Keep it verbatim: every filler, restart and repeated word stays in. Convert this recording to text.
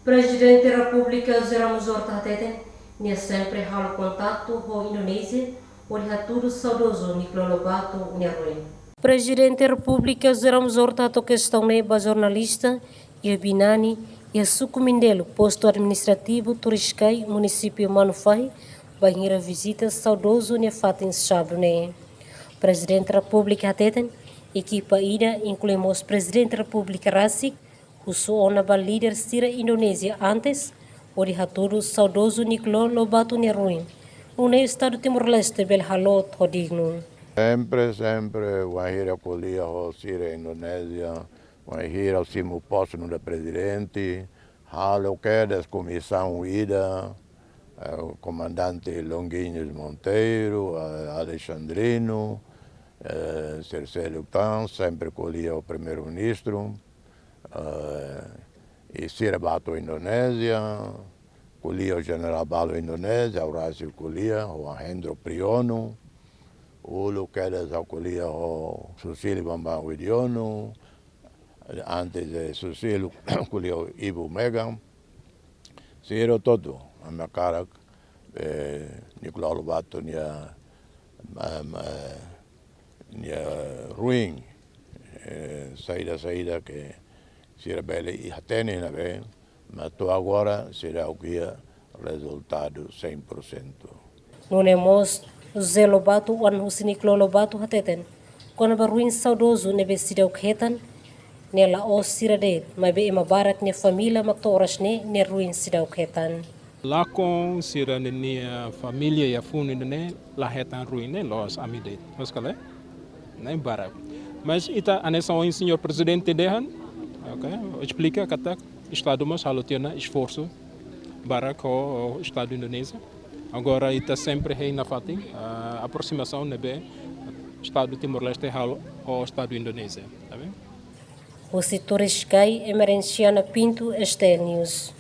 Prezidente Repúblika José Ramos Horta hateten, nia sempre halo kontaktu ho Indonézia, hodi hatudu saudozu Nicolau Lobato nia ruin. Prezidente Repúblika José Ramos Horta hato'o kestaun ne'e ba jornalista iha Binani, iha suku Mindelo, postu administrativu Turiscai, munisípiu Manufahi, bainhira vizita saudozu nia fatin sábadu ne'e. Prezidente Repúblika hateten, ekipa ida inklui mós Prezidente Repúblika rasik, husu ona ba líder sira Indonézia antes, hodi hatudu saudozu Nicolau Lobato nia ruin, nune'e Estadu Timor-Leste bele halo ho dignu. Sempre, sempre, wainhira ko'alia ho sira Indonézia, wainhira simu postu nu'udar prezidente, halo kedas komisaun ida, eh, komandante Longuinhos Monteiro, eh, Alexandrino, eh, Cercélio tan, sempre ko'alia ho primeiru-ministru, eh, i sira bá to'o Indonézia, ko'alia ho jenerál balu Indonézia, Aurasio ko'alia, ho Alejandro Prionu, uluk kedas ha'u ko'alia ho Susilo Bambang Yudhoyono, antes de Susilo ko'alia ho Ibu Mega, sira hotu-hotu, ami hakarak, eh, Nicolau Lobato nia, ma, ma, nia ruin, eh, saida, saida ke sira bele hatene ne'ebé, mas to'o agora seidauk iha rezultadu cem por cento. Nune'e mós, José Lobato, oan husi Nicolau Lobato hateten, kona-ba ruin saudozu ne'ebé seidauk hetan, ne'e la'ós sira de'it, maibé ema barak nia família mak to'o oras ne'e nia ruin seidauk hetan. Lakon sira ninia família iha funu ne'e la hetan ruin ne'e, la'ós ami de'it. Loos ka lae? Ne'e barak. Mas ita hanesan ohin señór prezidente dehan, oke, esplika katak Estadu mós halo tiha ona esforsu barak ho, ho Estadu Indonézia. Agora ita sempre hein nafatin, ah, aproximasaun ne'ebé Estadu Timor-Leste halo ho Estadu Indonézia, tá bem? Husi Turiscai, Emerenciana Pinto, S T L News.